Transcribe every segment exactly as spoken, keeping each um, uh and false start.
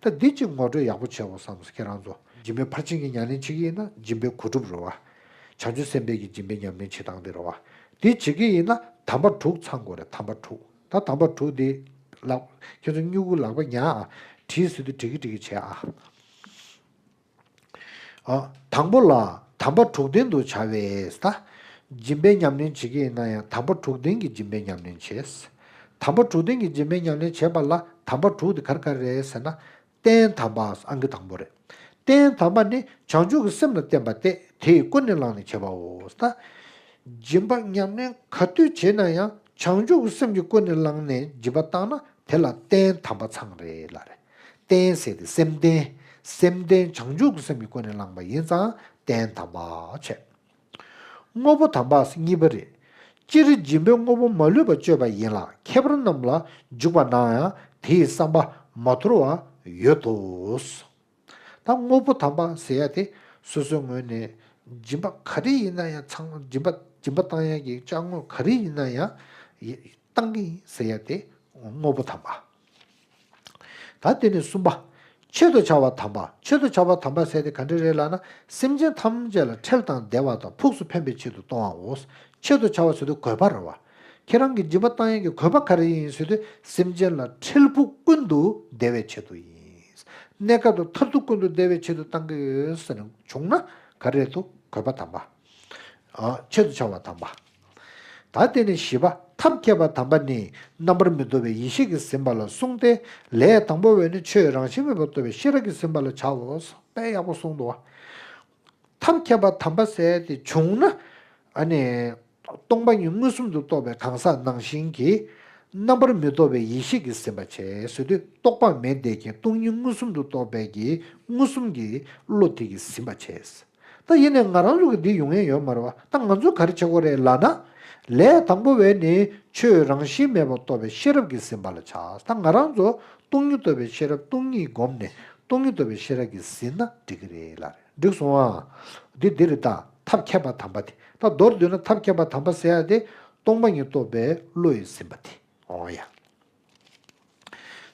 ད་འདི་གཅིག་ངོ་སྤྲོད་ཡག་པོ་བྱས་འོ་བསམ་སོང་ཁྱེད་རང་ཚོ། སྦྱིན་པའི་ཕར་ཕྱིན་གྱི་ཉམས་ལེན་བྱེད་ཀྱི་ཡིན་ན་སྦྱིན་པའི་གོ་སྒྲུབ་རེད་བ། བྱང་ཆུབ་སེམས་དཔའི་གི་སྦྱིན་པའི་ཉམས་ལེན་བྱེད་སྟངས་དེ་རེད་བ། འདི་བྱེད་ཀྱི་ཡིན་ན་དམ་པ་དྲུག་ཚང་དགོས་རེད། དམ་པ་དྲུག་ད་དམ་པ་དྲུག་དེ་ལག་ཁྱེད་ཚོ་སྨྱུ་གུ་ལག་པ་ཉར་ཨ། བྲིས་ཟེར་དུས་བྲི་གི་བྲི་གི་བྱས་ཨ། ཨ། དང་པོ་ལ་དམ་པ་དྲུག་ལྡན་དུ་བྱ་བས་ད། སྦྱིན་པའི་ཉམས་ལེན་བྱེད་ཀྱི་ཡིན་ན་ཡང་དམ་པ་དྲུག་ལྡན་གྱི་སྦྱིན་པའི་ཉམས་ལེན་བྱས། དམ་པ་དྲུག་ལྡན་གྱི་སྦྱིན་པའི་ཉམས་ལེན་བྱེད་པ་ལ་དམ་པ་དྲུག་དེ་ག་རེ་ག་རེ་རེད་ཟེར་ན། རྟེན་དམ་པ་ཨང་ཀི་དང་པོ་རེད། རྟེན་དམ་པ་ནི་བྱང་ཆུབ་ཀྱི་སེམས་ལ་བརྟེན་པ་སྟེ་དེ་ཡིས་ཀུན་ནས་བསླངས་ནས་བྱེད་པའོ། ད། སྦྱིན་པ་ཉམས་ལེན་ག་དུས་བྱེད་ན་ཡང་བྱང་ཆུབ་ཀྱི་སེམས་ཀྱིས་ཀུན་ནས་བསླངས་ནས་སྦྱིན་པ་བཏང་ན་དེ་ལ་རྟེན་དམ་པ་ཚང་རེད་ལབ་རེད། རྟེན་ཟེར་དེ་སེམས་རྟེན། སེམས་རྟེན་བྱང་ཆུབ་ཀྱི་སེམས་ཀྱིས་ཀུན་ནས་བསླངས་པ་ཡིན་ཙང་རྟེན་དམ་པ་བྱས། དངོས་པོ་དམ་པ་གཉིས་པ་རེད། སྤྱིར་སྦྱིན་པའི་དངོས་པོ་མ་ལུས་པ་སྤྱོད་པ་ཡིན་ལ་ཁྱད་པར་རྣམས་ལ་འཇུག་པ་ན་ཡང་དེའི་བསམ་པ་མ་དོར་བ་ཡོད་དོ། ད་དངོས་པོ་དམ་པ་ཟེར་ཡ་དེ་སོ་སོའི་ངོས་ནས་སྦྱིན་པ་ག་རེ་ཡིན་ན་ཡང་ཚང་མ་སྦྱིན་པ་སྦྱིན་པ་བཏང་ཡ་གི་ཅ་དངོས་ག་རེ་ཡིན་ན་ཡང་ཡི་བཏང་གི་ཡིན་ཟེར་ཡ་དེ་དངོས་པོ་དམ་པ། ད་དེ་ནས་གསུམ་པ། ཆེད་དུ་བྱ་བ་དམ་པ། ཆེད་དུ་བྱ་བ་དམ་པ་ཟེར་དེ་ག་འདྲ་རེད་ལབ་ན་སེམས་ཅན་ཐམས་ཅད་ལ་འཕྲལ་དང་བདེ་བ་དང་ཕུགས་སུ་ཕན་པའི་ཆེད་དུ་གཏོང་བའོ། ཆེད་དུ་བྱ་བ་ཟེར་དུས་དགོས་པ་རེད་བ། ཁྱེད་རང་གི་སྦྱིན་པ་བཏང་ཡས་ཀྱི་དགོས་པ་ག་རེ་ཡིན་ཟེར་དུས་སེམས་ཅན་ལ་འཕྲལ་ཕུགས་ཀུན་ཏུ་བདེ་བའི་ཆེད་དུ་ཡིན། གནས་སྐབས་དང་མཐར་ཐུག་ཀུན་ཏུ་བདེ་བའི་ཆེད་དུ་བཏང་གི་ཡོད་ཟེར་ནས་བྱུང་ན་ག་རེ་རེད་དོ། དགོས་པ་དམ་པ། ཨ། ཆེད་དུ་བྱ་བ་དམ་པ། ད་དེ་ནས་བཞི་པ། ཐབས་མཁས་པ་དམ་པ་ནི་རྣམ་པར་མི་རྟོག་པའི་ཡེ་ཤེས་ཀྱིས་ཟིན་པ་ལ་གསུངས་ཏེ། ལས་དང་པོ་བས་ནི་ཆོས་རང་བཞིན་མེད་པར་རྟོགས་པའི་ཤེས་རབ་ཀྱིས་ཟིན་པ་ལ་བྱའོ། དཔེ་ཡག་པོ་གསུངས་འདུག་བ། ཐབས་མཁས་པ་དམ་པ་ཟེར་དེ་བྱུང་ན། ཨ་ནི། སྟོང་པ་ཉིད་མངོན་སུམ་དུ་རྟོགས་པའི་གང་ཟག་ནང་བཞིན་གྱི། རྣམ་པར་མི་རྟོག་པའི་ཡེ་ཤེས་ཀྱིས་ཟིན་པ་བྱས་ཟེར་དུས་རྟོག་པ་མེད་བསྡད་མཁན་སྟོང་ཉིད་མངོན་སུམ་དུ་རྟོགས་པའི་གི་མངོན་སུམ་གྱི་བློ་དེ་གིས་ཟིན་པ་བྱས། ད་ཡིན་ནའི་ང་རང་ཚོ་གི་འདི་ཡོང་ཡས་ཡོད་མ་རེད་བ། ད་ང་ཚོས་ག་རེ་བྱེད་དགོས་རེད་ལབ་ན། ལས་དང་པོ་བས་ནི་ཆོས་རང་བཞིན་མེད་པར་རྟོགས་པའི་ཤེས་རབ་ཀྱིས་ཟིན་པ་ལ་བྱ། ད་ང་རང་ཚོ་སྟོང་ཉིད་རྟོགས་པའི་ཤེས་རབ་སྟོང་ཉིད་བསྒོམས་ནས་སྟོང་ཉིད་རྟོགས་པའི་ཤེས་རབ་ཀྱིས་ཟིན་ན་འགྲིག་གི་རེད་ལབ་རེད། འགྲིག་སོང་ཨ། འདི་འདི་རེད་ད། ཐབས་མཁས་པ་དམ་པ་དེ། ད་མདོར་བསྡུས་ན་ཐབས་མཁས་པ་དམ་པ་ཟེར་ཡ་དེ་སྟོང་པ་ཉིད་རྟོགས་པའི་བློ་ཡིས་ཟིན་པ་དེ། འོ་ཡ།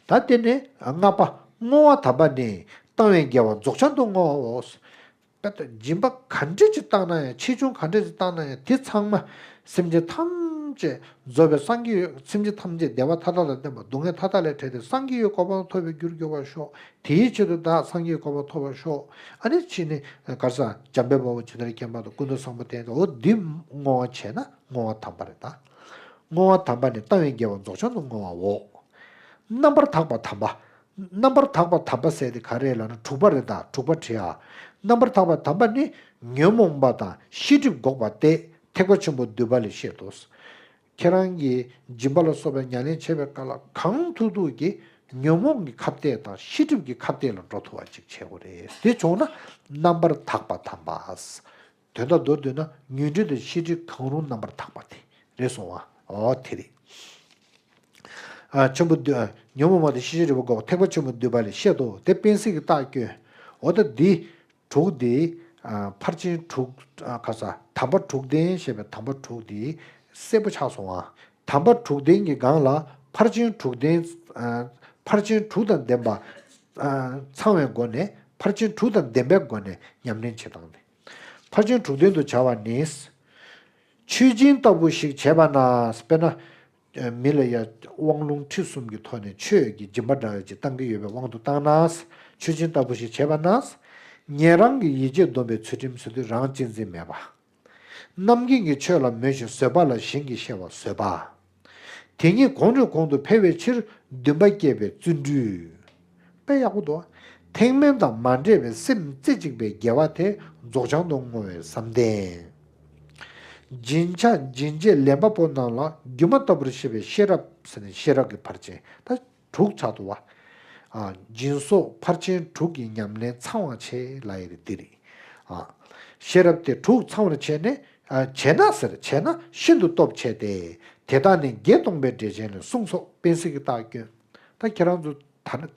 ད་དེ་ནས་ལྔ་པ། བསྔོ་བ་དམ་པ་ནི་བཏང་བས་དགེ་བ་རྫོགས་བྱང་དུ་བསྔོ་བའོ། དཔེ་ལྟ་སྦྱིན་པ་ག་འདྲ་ཅིག་བཏང་ན་ཡང་ཆེ་ཆུང་ག་འདྲ་ཅིག་བཏང་ན་ཡང་དེ་ཚང་མ་སེམས་ཅན་ཐམས་ཅད་རྫོགས་པའི་སངས་རྒྱས་སེམས་ཅན་ཐམས་ཅད་བདེ་བ་མཐའ་དག་དང་ལྡན་པ་སྡུག་བསྔལ་མཐའ་དག་ལས་བྲལ་ཏེ་སངས་རྒྱས་ཀྱི་གོ་འཕང་ཐོབ་པའི་རྒྱུར་གྱུར་པར་ཤོག་དེའི་ཆེད་དུ་བདག་སངས་རྒྱས་ཀྱི་གོ་འཕང་ཐོབ་པར་ཤོག་ཨ་ནི་ཕྱིས་ནས་ག་རེ་ཟེར་འཇམ་དཔལ་དཔའ་བོས་ཇི་ལྟར་མཁྱེན་པ་དང་ཀུན་ཏུ་བཟང་པོ་བསྟན་ཏོ། འོ་འདི་བསྔོ་བ་བྱས་ན་བསྔོ་བ་དམ་པ་རེད་ད། བསྔོ་བ་དམ་པ་ནི་བཏང་བས་དགེ་བ་རྫོགས་བྱང་དུ་བསྔོ་བའོ། རྣམ་པར་དག་པ་དམ་པ། རྣམ་པར་དག་པ་དམ་པ་ཟེར་དེ་ག་རེ་ལབ་ན་དྲུག་པ་རེད་ད། དྲུག་པ་བྲིས་ཨ། རྣམ་པར་དག་པ་དམ་པ་ནི་ཉོན་མོངས་པ་དང་ཤེས་སྒྲིབ་འགོག་པ་སྟེ་ཐེག་པ་ཆེན་པོ་བསྡུས་པ་ལས་བཤད་དོ། ཁྱེད་རང་གིས་སྦྱིན་པ་ལ་སོགས་པའི་ཉམས་ལེན་བྱེད་པའི་སྐབས་ལ་གང་ཐུབ་ཐུབ་ཀྱིས་ཉོན་མོངས་ཀྱི་ཁ་གཏད་དང་ཤེས་སྒྲིབ་ཀྱི་ཁ་གཏད་ལ་འགྲོ་ཐུབ་པ་ཅིག་བྱེད་དགོས་རེད། དེ་བྱུང་ན་རྣམ་པར་དག་པ་དམ་པ། དོན་དག་མདོར་བསྡུས་ན་ཉོན་སྒྲིབ་དང་ཤེས་སྒྲིབ་གང་རུང་རྣམ་པར་དག་པ་དེ་རེད་སོང་བ། འོ་དེ་རེད། ཨ། ཆེན་པོ་བསྡུ། ཨ། ཉོན་མོངས་པ་དང་ཤེས་སྒྲིབ་འགོག་པ་ཐེག་པ་ཆེན་པོ་བསྡུས་པ་ལས་བཤད་དོ། དེ་དཔེ་གཟུགས་ཀྱི་རྟགས་བསྐྱོན། འོ་ད་འདི་དྲུག་འདི། ཨ། ཕར་ཕྱིན་དྲུག་ཨ། ག་ས་དམ་པ་དྲུག་ལྡན་ཞེས་པའི་དམ་པ་དྲུག་འདི་གསལ་པོ་ཆགས་སོང་ཨ། དམ་པ་དྲུག་ལྡན་གྱི་སྒང་ལ་ཕར་ཕྱིན་དྲུག་ལྡན། ཨ། ཕར་ཕྱིན་དྲུག་དང་ལྡན་པ། ཨ། ཚང་བའི་སྒོ་ནས་ཕར་ཕྱིན་དྲུག་དང་ལྡན་པའི་སྒོ་ནས་ཉམས་ལེན་བྱེད་སྟངས་དེ། ཕར་ཕྱིན་དྲུག་ལྡན་དུ་བྱ་བ་ནི། མཆོད་སྦྱིན་ལྟ་བུ་ཞིག་བྱས་པ་ན། དཔེར་ན། མི་ལ་ཡ་དབང་ལུང་ཁྲིད་གསུམ་གྱི་ཐོག་ནས་ཆོས་ཀྱི་སྦྱིན་པ་འདྲ་བ་ཅིག་བཏང་གི་ཡོད་པའི་དབང་དུ་བཏང་ན། མཆོད་སྦྱིན་ལྟ་བུ་ཞིག་བྱས་པ་ན། ཉན་རང་གི་ཡིད་ཆེས་སྡོམ་པའི་ཚུལ་ཁྲིམས་ཟེར་དུས་རང་གཅེས་འཛིན་མེད་པ། རྣམ་མཁྱེན་གྱི་ཆོས་ལ་མོས་ཤིང་བཟོད་པ་ལ་གཞན་གྱིས་བཤད་པ་བཟོད་པ། དེ་ཉིད་གོང་ནས་གོང་དུ་འཕེལ་བའི་ཕྱིར་འདུན་པ་བསྐྱེད་པའི་བརྩོན་འགྲུས། དཔེ་ཡག་པོ་འདུག་ཐེག་དམན་དང་མ་འདྲེས་པའི་སེམས་རྩེ་གཅིག་པའི་དགེ་བ་དེ་རྫོགས་བྱང་དུ་བསྔོ་བའི་བསམ་གཏན། སྦྱིན་བྱ་སྦྱིན་བྱེད་ལེན་པ་པོ་རྣམས་ལ་སྒྱུ་མ་ལྟ་བུར་ཤེས་པའི་ཤེས་རབ་ཟེར་ནས་ཤེས་རབ་ཀྱི་ཕར་ཕྱིན་ད་དྲུག་ཆགས་འདུག་བ། ཨ། སྦྱིན་སོགས་ཕར་ཕྱིན་དྲུག་གི་ཉམས་ལེན་ཚང་བར་བྱེད་ལབ་ཡ་དེ་འདི་རེད། ཨ། ཤེས་རབ་དེ་དྲུག་ཚང་བར་བྱས་ནས། ཨ། བྱས་ན་ཟེར་བྱས་ན་ཤིན་ཏུ་སྟོབས་ཆེ་སྟེ། དེ་དག་ནི་བརྒྱད་སྟོང་པའི་འགྲེལ་ཆེན་ལས་གསུངས་སོ། དཔེ་གཟུགས་ཀྱི་རྟགས་བསྐྱོན། ད་ཁྱེད་རང་ཚོ་ད་ནི་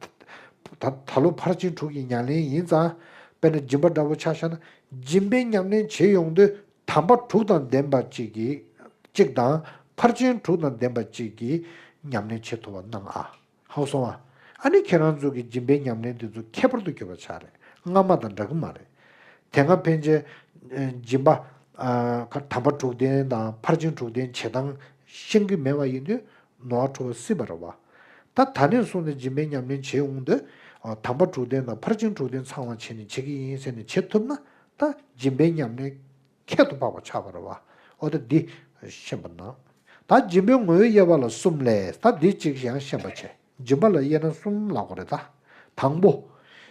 ད་ད་ལོ་ཕར་ཕྱིན་དྲུག་གི་ཉམས་ལེན་ཡིན་ཙང་། དཔེར་ན་སྦྱིན་པ་འདྲ་པོ་ཆ་བཞག་ན་སྦྱིན་པའི་ཉམས་ལེན་བྱེད་ཡོང་དུས་དམ་པ་དྲུག་དང་ལྡན་པ་གཅིག་གིས་གཅིག་དང་ཕར་ཕྱིན་དྲུག་དང་ལྡན་པ་གཅིག་གིས་ཉམས་ལེན་བྱེད་ཐུབ་པ་གནང་ཨ། ཧ་གོ་སོང་ཨ། ཨ་ནི་ཁྱེད་རང་ཚོ་གི་སྦྱིན་པའི་ཉམས་ལེན་དེ་ཚོ་ཁྱད་པར་དུ་གྱུར་པ་ཆགས་རེད། སྔ་མ་དང་འདྲ་གི་མ་རེད། དེ་སྔ་ཕན་ཆད་སྦྱིན་པ་དམ་པ་དྲུག་ལྡན་དང་ཕར་ཕྱིན་དྲུག་ལྡན་བྱེད་སྟངས་ཤེས་ཀྱི་མེད་པ་ཡིན་དུས་ནོར་བ་འཁྲུལ་བ་སྲིད་པ་རེད་བ། ད་ད་ནས་བཟུང་ནས་སྦྱིན་པའི་ཉམས་ལེན་བྱེད་འོང་དུས་དམ་པ་དྲུག་ལྡན་དང་ཕར་ཕྱིན་དྲུག་ལྡན་ཚང་བ་བྱས་ནས་བྱེད་ཀྱི་ཡིན་ཟེར་ནས་བྱེད་ཐུབ་ན་ད་སྦྱིན་པའི་ཉམས་ལེན་ཁྱད་དུ་འཕགས་པ་ཆགས་པ་རེད་བ། འོ་ད་འདི་ཤེས་པ་ན། ད་སྦྱིན་པའི་ངོ་བོ་དབྱེ་བ་ལ་གསུམ་ལས་ད་འདི་གཅིག་ཡང་ཤེས་པ་བྱས། སྦྱིན་པ་ལ་དབྱེ་ན་གསུམ་ལབ་དགོས་རེད་ད། དང་པོ།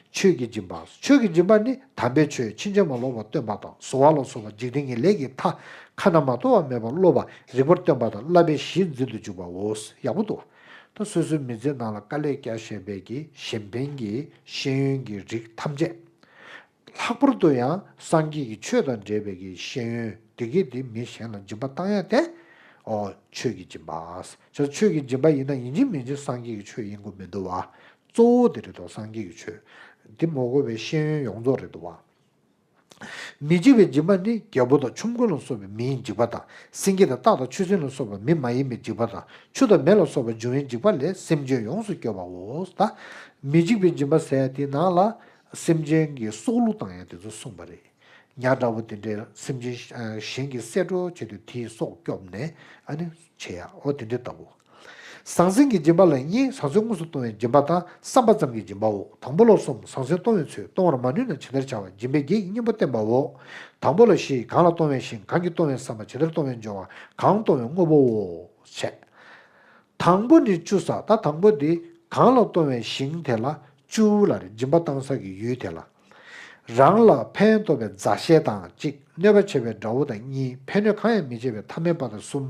ཆོས་ཀྱི་སྦྱིན་པ། ཆོས་ཀྱི་སྦྱིན་པ་ནི་དམ་པའི་ཆོས་ཕྱིན་ཅི་མ་ལོག་པ་སྟོན་པ་དང་གསོལ་བ་ལ་སོགས་པ་འཇིག་རྟེན་གྱི་ལས་ཀྱི་མཐའ་ཁ་ན་མ་ཐོ་བ་མེད་པར་སློབ་པ་རིག་པར་སྟོན་པ་དང་བསླབ་པའི་གཞི་འཛིན་དུ་འཇུག་པའོ། ཡག་པོ་འདུག་ད་སོ་སོའི་མི་ཚེའི་ནང་ལ་དཀའ་ལས་བརྒྱབ་བཞིན་པའི་གི་གཞན་ཕན་གྱི་ཤེས་ཡོན་གྱི་རིགས་ཐམས་ཅད། ལྷག་པར་དུ་ཡང་སངས་རྒྱས་ཀྱི་ཆོས་དང་འབྲེལ་བའི་གི་ཤེས་ཡོན་དེ་གས་དེ་མི་གཞན་ལ་སྦྱིན་པ་བཏང་ཡ་དེ། ཨོ་ཆོས་ཀྱི་སྦྱིན་པ། ཆོས་ཀྱི་སྦྱིན་པ་ཡིན་ན་ཡིན་གཅིག་མིན་གཅིག་སངས་རྒྱས་ཀྱི་ཆོས་ཡིན་དགོས་མི་འདུག་བ། གཙོ་བོ་དེ་རེད་དོ་སངས་རྒྱས་ཀྱི་ཆོས། དེ་མ་དགོས་པའི་ཤེས་ཡོན་ཡོངས་རྫོགས་རེད་འདུག་བ། མི་འཇིགས་པའི་སྦྱིན་པ་ནི་རྒྱལ་པོ་དང་ཆོམ་རྐུན་ལ་སོགས་པའི་མིའི་འཇིགས་པ་དང་། སེང་གེ་དང་སྟག་དང་ཆུ་སྲིན་ལ་སོགས་པ་མི་མ་ཡིན་པའི་འཇིགས་པ་དང་། ཆུ་དང་མེ་ལ་སོགས་པ་འབྱུང་བའི་འཇིགས་པ་ལས་སེམས་ཅན་ཡོངས་སུ་སྐྱོབ་པའོ། ད་མི་འཇིགས་པའི་སྦྱིན་པ་ཟེར་ཡ་དེའི་ནང་ལ་སེམས་ཅན་གྱི་སྲོག་བླུ་བཏང་ཡ་དེ་ཚོ་གསུངས་པ་རེད། ཉ་འདྲ་བོ་དེ་འདྲའི་སེམས་ཅན་གཞན་གྱི་བསད་འགྲོ་བྱེད་དུས་དེའི་སྲོག་སྐྱོབ་ནས་ཨ་ནི་བྱེད་ཡ་འོ་དེ་འདྲའི་ལྟ་བུ། ཟང་ཟིང་གི་སྦྱིན་པ་ལ་གཉིས། ཟང་ཟིང་དངོས་སུ་གཏོང་བའི་སྦྱིན་པ་དང་བསམ་པ་ཙམ་གྱི་སྦྱིན་པའོ། དང་པོ་ལ་གསུམ། ཟང་ཟིང་གཏོང་བའི་ཚུལ། གཏོང་བར་མ་ནུས་ན་ཇི་ལྟར་བྱ་བ། སྦྱིན་པའི་བགེགས་ཀྱི་གཉེན་པོ་བསྟན་པའོ། དང་པོ་ལ་བཞི། གང་ལ་གཏོང་བའི་ཞིང་། གང་གིས་གཏོང་བའི་བསམ་པ། ཇི་ལྟར་གཏོང་བའི་སྦྱོར་བ། གང་གཏོང་བའི་དངོས་པོའོ། བྱས། དང་པོ་ནི་བཅུ་ས། ད་དང་པོ་འདི་གང་ལ་གཏོང་བའི་ཞིང་དེ་ལ་བཅུ་ལ་རེད། སྦྱིན་པ་བཏང་ས་གི་ཡུལ་དེ་ལ། རང་ལ་ཕན་ཐོགས་པའི་མཛའ་བཤེས་དང་གཅིག་གནོད་པ་བྱེད་པའི་དགྲ་བོ་དང་གཉིས། ཕན་གནོད་གང་ཡང་མི་བྱེད་པའི་ཐ་མལ་པ་དང་གསུམ།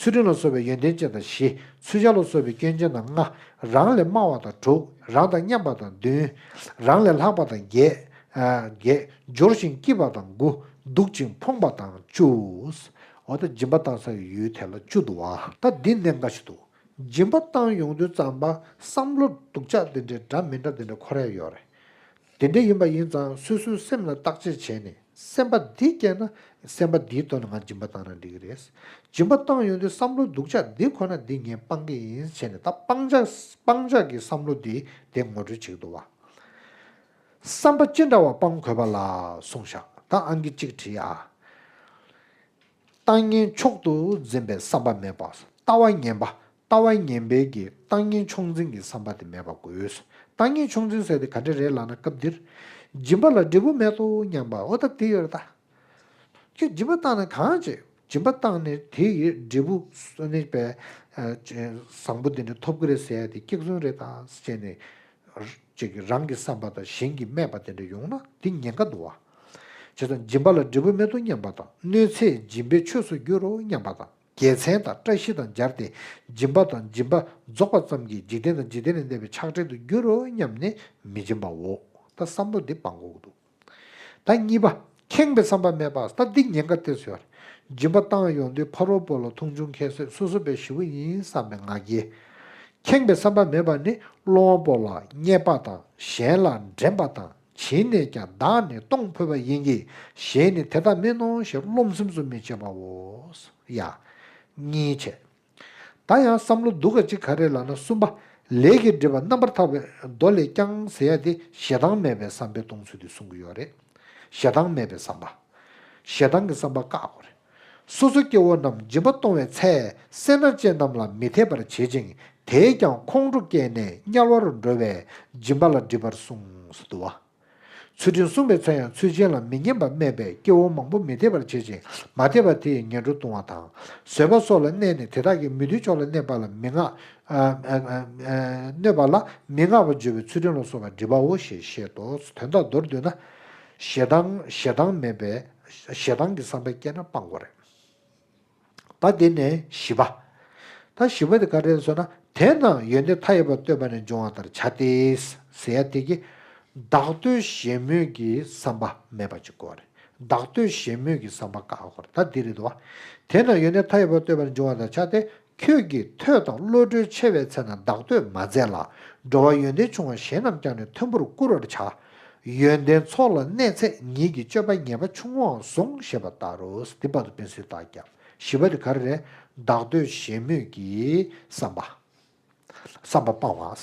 ཚུལ་ཁྲིམས་ལ་སོགས་པའི་ཡོན་ཏན་ཅན་དང་བཞི། འཚོལ་བྱ་ལ་སོགས་པའི་སྐྱོན་ཅན་དང་ལྔ། རང་ལས་དམའ་བ་དང་དྲུག་རང་དང་མཉམ་པ་དང་བདུན། རང་ལས་ལྷག་པ་དང་བརྒྱད། ཨ་བརྒྱད། འབྱོར་ཞིང་སྐྱིད་པ་དང་དགུ། སྡུག་ཅིང་ཕོངས་པ་དང་བཅུ། འོ་ད་སྦྱིན་པ་བཏང་ས་ཡི་ཡུལ་དེ་ལ་བཅུ་འདུག་བ། ད་འདི་གནད་འགག་ཞིག་འདུག་སྦྱིན་པ་བཏང་ཡོང་དུས་ཙམ་པ་བསམ་བློ་སྡུག་ཅག་དེ་འདྲའི་འདྲ་མི་འདྲ་དེ་འདྲ་འཁོར་ཡ་ཡོད་རེད། དེ་འདྲ་ཡིན་པ་ཡིན་ཙང་སོ་སོའི་སེམས་ལ་བརྟག་དཔྱད་བྱས་ནས་སེམས་པ་འདི་སྐྱེས་ན་སེམས་པ་འདིའི་ཐོག་ནས་ང་སྦྱིན་པ་བཏང་ན་འགྲིག་གི་རེད། སྦྱིན་པ་བཏང་ཡོང་དུས་བསམ་བློ་སྡུག་ཅག་འདི་ཁོ་ན་འདི་ངས་སྤང་གི་ཡིན་བྱས་ནས་ད་སྤང་བྱ་སྤང་བྱ་གི་བསམ་བློ་འདི་དེ་ངོ་སྤྲོད་བྱེད་ཀྱི་འདུག་བ། བསམ་པ་ཅི་འདྲ་བ་སྤང་དགོས་པ་ལ་གསུངས་བཞག་ད་ཨང་ཀི་གཅིག་བྲིས་ཨ། ལྟ་ངན་མཆོག་ཏུ་འཛིན་པའི་བསམ་པ་མེད་པ། ལྟ་བ་ངན་པ། ལྟ་བ་ངན་པའི་གི་ལྟ་ངན་མཆོག་འཛིན་གྱི་བསམ་པ་དེ་མེད་པ་དགོས། ལྟ་ངན་མཆོག་འཛིན་ཟེར་དེ་ག་འདྲ་རེད་ལབ་ན་སྐབས་འདིར། སྦྱིན་པ་ལ་འབྲས་བུ་མེད་དོ་སྙམ་པ་འོ་ད་དེ་ཡོད་རེད་ད། ཁྱོད་སྦྱིན་པ་བཏང་ནས་གང་བྱེད། སྦྱིན་པ་བཏང་ནས་དེ་ཡི་འབྲས་བུ་སོ་ནི་པའི་བཟང་པོ་དེ་འདྲ་ཐོབ་ཀྱི་རེད་ཟེར་ཡ་དེ་སྐྱག་རྫུན་རེད་ད་ཟེར་ནས། ཅིག་རང་གི་བསམ་པ་དང་གཞན་གྱིས་སྨྲས་པ་དེ་འདྲ་ཡོང་ན་དེ་ཉེན་ཁ་འདུག་བ། བྱས་ཙང་སྦྱིན་པ་ལ་འབྲས་བུ་མེད་དོ་སྙམ་པ་དང་གནོད་འཚེ་སྦྱིན་པའི་ཆོས་སུ་འགྱུར་རོ་སྙམ་པ་དང་དགེ་མཚན་དང་བཀྲ་ཤིས་དང་སྦྱར་ཏེ་སྦྱིན་པ་དང་སྦྱིན་པ་རྫོགས་པ་ཙམ་གྱིས་འཇིག་རྟེན་དང་འཇིག་རྟེན་ལས་འདས་པའི་ཆགས་བྲལ་དུ་འགྱུར་རོ་སྙམ་ནས་མི་སྦྱིན་པའོ། ད་བསམ་བློ་འདི་སྤང་དགོས་ཀྱི་འདུག་ད་གཉིས་པ། ཁེངས་པའི་བསམ་པ་མེད་པ། ད་འདི་ཉེན་ཁ་ཏོག་ཙམ་ཡོད་རེད། སྦྱིན་པ་བཏང་ཡོང་དུས་ཕ་རོལ་པོ་ལ་མཐོང་ཆུང་ཁྱད་གསོད་སོ་སོ་བས་ཞེ་པོ་ཡིན་བསམ་པའི་ང་རྒྱལ། ཁེངས་པའི་བསམ་པ་མེད་པ་ནི་སློབ་མ་པོ་ལ་བརྙས་པ་དང་གཞན་ལ་འགྲན་པ་དང་བྱིན་ནས་ཀྱང་བདག་ནི་གཏོང་ཕོད་པ་ཡིན་གྱི་གཞན་ནི་དེ་ལྟ་མིན་ནོ་ཞེས་རློམ་སེམས་སུ་མི་བྱེད་པའོ། ཡ། གཉིས་བྱས། ད་ཡང་བསམ་བློ་སྡུག་ག་ཅིག་ག་རེ་ལབ་ན་གསུམ་པ། ལས་ཀྱི་སྒྲིབ་པ་རྣམ་པར་ཐར་པའི་མདོ་ལས་ཀྱང་ཟེར་ཡ་དེ་ཞེ་སྡང་མེད་པའི་བསམ་པས་གཏོང་ཚུལ་དེ་གསུང་གི་ཡོད་རེད། ཞེ་སྡང་མེད་པའི་བསམ་པ། ཞེ་སྡང་གི་བསམ་པ་བཀག་དགོས་རེད། སོ་སོ་སྐྱེ་བོ་རྣམས་སྦྱིན་པ་གཏོང་བའི་ཚེ་སེར་སྣ་ཅན་རྣམས་ལ་མི་འཐད་པར་བྱེད་ཅིང་དེས་ཀྱང་ཁོང་ཁྲོ་སྐྱེས་ནས་དམྱལ་བར་འགྲོ་བས་སྦྱིན་པ་ལ་སྒྲིབ་པར་གསུངས་སུ་འདུག་བ། ཚུལ་ཁྲིམས་བསྲུངས་པའི་ཚེ་ཡང་ཚུལ་ཅན་ལ་མི་སྙན་པ་སྨྲས་པས་སྐྱེ་བོ་མང་པོ་མི་འཐད་པར་བྱེད་ཅིང་མ་འཐད་པ་དེ་ཡི་ངན་འགྲོར་ལྟུང་བ་དང་། བཟོད་པ་སོགས་ལ་གནས་ནས་དེ་དག་གིས་མི་མཐུན་ཕྱོགས་ལ་གནས་པ་ལ་མི་བསྔགས། ཨ་ཨ་ཨ་གནོད་པ་ལ་མི་བསྔགས་པར་བརྗོད་པའི་ཚུལ་ཁྲིམས་ལ་སོགས་པ་སྒྲིབ་པའོ་ཞེས་བཤད་དོ། དོན་དག་མདོར་བསྡུས་ན། ཞེ་སྡང་ཞེ་སྡང་མེད་པའི་ཞེ་སྡང་གི་བསམ་པ་སྐྱེས་ན་སྤང་དགོས་རེད། ད་དེ་ནས་བཞི་པ། ད་བཞི་པ་དེ་ག་རེ་རེད་ཟེར་ན། དེས་ན་ཡོན་ཏན་མཐའ་ཡས་པ་བསྟོད་པ་ནས་འབྱུང་བ་ལྟར་བྱ་སྟེ། ཟེར་ཡ་དེ་གི། བདག་བསྟོད་གཞན་སྨོད་ཀྱི་བསམ་པ་མེད་པ་ཅིག་དགོས་རེད། བདག་བསྟོད་གཞན་སྨོད་ཀྱི་བསམ་པ་བཀག་དགོས་རེད། ད་འདི་རེད་དོ། དེས་ན་ཡོན་ཏན་མཐའ་ཡས་པ་བསྟོད་པ་ནས་འབྱུང་བ་ལྟར་བྱ་སྟེ། ཁྱོད་ཀྱིས་ཐོས་དང་བློ་གྲོས་ཆེ་བའི་ཚེ་ན་བདག་བསྟོད་མ་མཛད་ལ། འགྲོ་བ་ཡོན་ཏན་ཆུང་བ་གཞན་རྣམས་ཀྱང་ནི་མཐོན་པོར་བཀུར་བར་བྱ། ཡོན་ཏན་ཚོགས་ལ་གནས་ཚེ་ཉིད་ཀྱི་སྤྱོད་པ་ངན་པ་ཆུང་ངུའང་བཟུང་ཞེས་པ་ལྟར་རོ། འདི་བར་དུ་དཔེ་སྲིད་བཏགས་ཀྱང་བཞི་པ་དེ་ག་རེ་རེད། བདག་བསྟོད་གཞན་སྨོད་ཀྱི་བསམ་པ། བསམ་པ་སྤང་བ།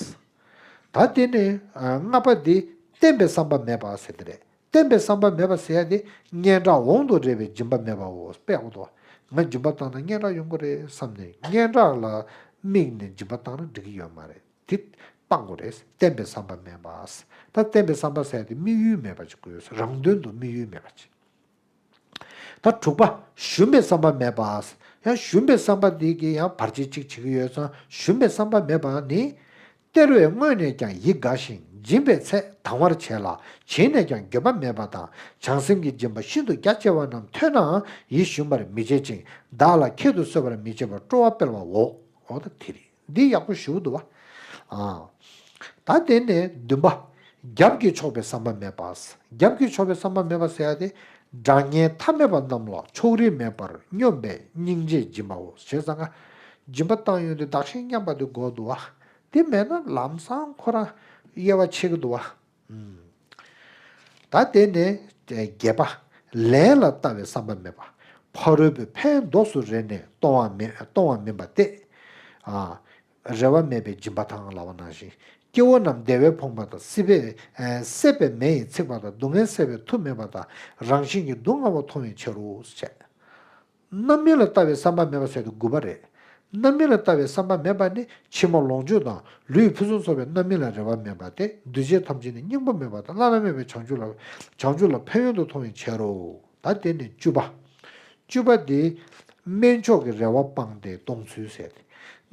ད་དེ་ནས་ལྔ་པ་འདི་བརྟན་པའི་བསམ་པ་མེད་པ་ཟེར་དེ་རེད། བརྟན་པའི་བསམ་པ་མེད་པ་ཟེར་ཡ་དེ་སྙན་གྲགས་འོང་དུ་རེ་བའི་སྦྱིན་པ་མེད་པའོ། དཔེ་འོ་དོ། ང་སྦྱིན་པ་བཏང་ན་སྙན་གྲགས་ཡོང་གི་རེད་བསམ་ནས་སྙན་གྲགས་ལ་དམིགས་ནས་སྦྱིན་པ་བཏང་ན་འགྲིག་གི་ཡོད་མ་རེད། དེ་སྤང་དགོས་རེད། བརྟན་པའི་བསམ་པ་མེད་པ། ད་བརྟན་པའི་བསམ་པ་ཟེར་ཡ་དེ་དམིགས་ཡུལ་མེད་པ་ཅིག་དགོས། རང་དོན་དུ་དམིགས་ཡུལ་མེད་པ་ཅིག་ད་དྲུག་པ། ཞུམ་པའི་བསམ་པ་མེད་པ། ཡང་ཞུམ་པའི་བསམ་པ་འདི་གིས་ཡང་བར་ཆད་ཅིག་བྱེད་ཀྱི་ཡོད་ཙང་ཞུམ་པའི་བསམ་པ་མེད་པ་ནི། སྟེར་བའི་སྔོན་ནས་ཀྱང་ཡིད་དགའ་ཞིང་། སྦྱིན་པའི་ཚད་དང་བར་བྱས་ལ། བྱིན་ནས་ཀྱང་འགྱོད་པ་མེད་པ་དང་། བྱང་སེམས་ཀྱི་སྦྱིན་པ་ཤིན་ཏུ་རྒྱ་ཆེ་བ་རྣམས་ཐོས་ནའང་ཡིད་ཞུམ་པར་མི་བྱེད་ཅིང་། བདག་ལ་ཁྱད་དུ་གསོད་པར་མི་བྱེད་པར་སྤྲོ་བ་སྤེལ་བའོ། འོ་ད་དེ་རེད། འདི་ཡག་པོ་ཞེ་པོ་འདུག་བ། ཨ། ད་དེ་ནས་བདུན་པ། རྒྱབ་ཀྱིས་ཕྱོགས་པའི་བསམ་པ་མེད་པ། རྒྱབ་ཀྱིས་ཕྱོགས་པའི་བསམ་པ་མེད་པ་ཟེར་ཡ་དེ། དགྲ་གཉེན་ཐ་མལ་པ་རྣམས་ལ་ཕྱོགས་རིས་མེད་པར་སྙོམས་པའི་སྙིང་རྗེས་སྦྱིན་པའོ། བྱས་ཙང་ང་སྦྱིན་པ་བཏང་ཡོང་དུས་བདག་གཞན་མཉམ་པ་དེ་དགོས་འདུག་བ། དེ་མེད་ན་ལམ་སང་ཁོ་རང་དབྱེ་བ་ཕྱེ་གི་འདུག་བ། ད་དེ་ནས་བརྒྱད་པ། ལན་ལ་ལྟ་བའི་བསམ་པ་མེད་པ། ཕ་རོལ་པོས་ཕན་འདོགས་སུ་རེ་ནས་གཏོང་བ་མེད་གཏོང་བ་མིན་པ་སྟེ། ཨ། རེ་བ་མེད་པའི་སྦྱིན་པ་དང་ལབ་པ་ནང་བཞིན། སྐྱེ་བོ་རྣམས་བདེ་བས་ཕོངས་པ་དང་། སྲིད་པས་ཨ། སྲེད་པའི་མེ་ཡིས་ཚིག་པ་དང་། སྡུག་བསྔལ་སེལ་བའི་མཐུ་མེད་པ་དང་། རང་བཞིན་གྱིས་སྡུག་བསྔལ་བ་མཐོང་བའི་ཕྱིར་རོ། ཞེས། རྣམ་སྨིན་ལ་ལྟ་བའི་བསམ་པ་མེད་པ་ཟེར་དུས་དགུ་པ་རེད། རྣམ་སྨིན་ལ་ལྟ་བའི་བསམ་པ་མེད་པ་ནི་ཕྱི་མ་ལོངས་སྤྱོད་དང་ལུས་ཕུན་སུམ་ཚོགས་པའི་རྣམ་སྨིན་ལ་རེ་བ་མེད་པ་སྟེ། འདུས་བྱས་ཐམས་ཅད་ནི་སྙིང་པོ་མེད་པ་དང་བླ་ན་མེད་པའི་བྱང་ཆུབ་ལ་བྱང་ཆུབ་ལ་ཕན་ཡོན་དུ་མཐོང་བའི་ཕྱིར་རོ། ད་དེ་ནི་བཅུ་པ། བཅུ་པ་དེ་དམན་མཆོག་གི་རེ་བ་སྤངས་ཏེ་གཏོང་ཚུལ་ཟེར་ཏེ།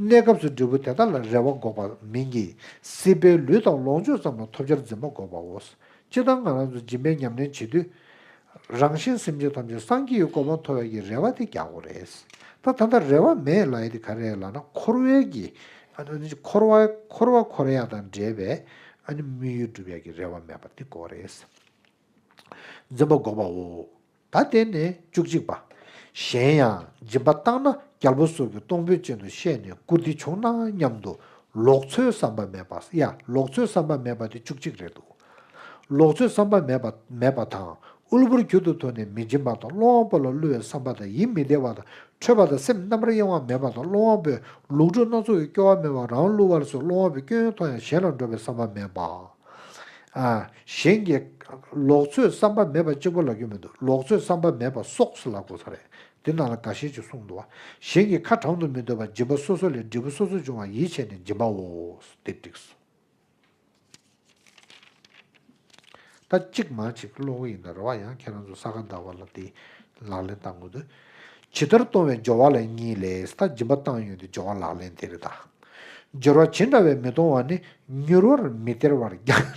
གནས་སྐབས་སུ་འབྲས་བུ་དེ་དག་ལ་རེ་བ་འགོག་པ་མིན་གྱི། སྲིད་པའི་ལུས་དང་ལོངས་སྤྱོད་ཙམ་ལ་ཐོབ་བྱར་འཛིན་པ་འགོག་པའོ། སྤྱིར་བཏང་ང་རང་ཚོ་སྦྱིན་པའི་ཉམས་ལེན་བྱེད་དུས། རང་གཞན་སེམས་ཅན་ཐམས་ཅད་སངས་རྒྱས་ཀྱི་གོ་འཕང་ཐོབ་ཡག་གི་རེ་བ་དེ་རྒྱག་དགོས་རེད། ད་ད་ལྟ་རེ་བ་མེད་ལབ་ཡག་དེ་ག་རེ་རེད་ལབ་ན། འཁོར་བའི་གི་ཨ་ནི་འཁོར་བ་འཁོར་བ་འཁོར་ཡག་དང་འབྲེལ་བའི་ཨ་ནི་དམིགས་ཡུལ་སྒྲུབ་ཡག་གི་རེ་བ་མེད་པ་དེ་དགོས་རེད། འཛིན་པ་འགོག་པའོ། ད་དེ་ནས་བཅུ་གཅིག་པ། གཞན་ཡང་སྦྱིན་པ་བཏང་ན་རྒྱལ་པོ་སོགས་ཀྱིས་གཏོང་ཕོད་ཅན་དུ་ཤེས་ནས་བཀུར་སྟི་བྱུང་ན་སྙམ་དུ་ལོག་འཚོའི་བསམ་པ་མེད་པ། ཡ། ལོག་འཚོའི་བསམ་པ་མེད་པ་དེ་བཅུ་གཅིག་རེད་འདུག་ལོག་འཚོའི་བསམ་པ་མེད་པ་མེད་པ་དང་། དབུལ་པོར་གྱུར་དུ་དོགས་ནས་མི་སྦྱིན་པ་དང་། སློང་བ་པོ་ལ་བསླུ་བའི་བསམ་པ་དང་། ཡིད་མི་བདེ་བ་དང་། ཁྲོས་པ་དང་། སེམས་རྣམ་པར་གཡེང་བ་མེད་པ་དང་། སློང་བ་པོས་ལོག་སྒྲུབ་སྣ་ཚོགས་ཀྱི་སྐྱོ་བ་མེད་པ། རང་བསླུ་བར་བྱེད། སློང་བ་པོས་སྐྱོན་ཡོན་མཐོང་ཡང་གཞན་ལ་འགྲོ་བའི་བསམ་པ་མེད་པ། ཨ། གཞན་གྱི་ལོག་འཚོའི་བསམ་པ་མེད་པ་གཅིག་པོ་ལབ་རྒྱུ་མི་འདུག་ལོག་འཚོའི་བསམ་པ་མེད་པ་སོགས་སུ་ལབ་དགོས་ས་རེད། དེ་ནང་ལ་འགའ་ཤས་ཅིག་གསུངས་འདུག་བ། གཞན་གྱི་ཁ་གྲང་དུ་མི་འདོད་པར། སྦྱིན་པ་སོ་སོ་ལས་འབྲས་བུ་སོ་སོར་འབྱུང་བར་ཡིད་ཆེས་ནས་སྦྱིན་པའོ། དེ་འགྲིགས་སོ། ད་གཅིག་མ་གཅིག་ཀློག་གི་ཡིན་ད་རེད་བ། ཡང་ཁྱེད་རང་ཚོ་ས་ག་ཟླ་བ་ལ་དེ་ལག་ལེན་བསྟར་དགོས་འདུག་ཇི་ལྟར་གཏོང་བའི་སྦྱོར་བ་ལ་གཉིས་ལས། ད་སྦྱིན་པ་བཏང་ཡོང་དུས་སྦྱོར་བ་ལག་ལེན་དེ་རེད་ད། སྦྱོར་བ་ཇི་འདྲ་བས་མི་གཏོང་བ་ནི། མྱུར་བར་མི་སྟེར་བར་ཀྱང་།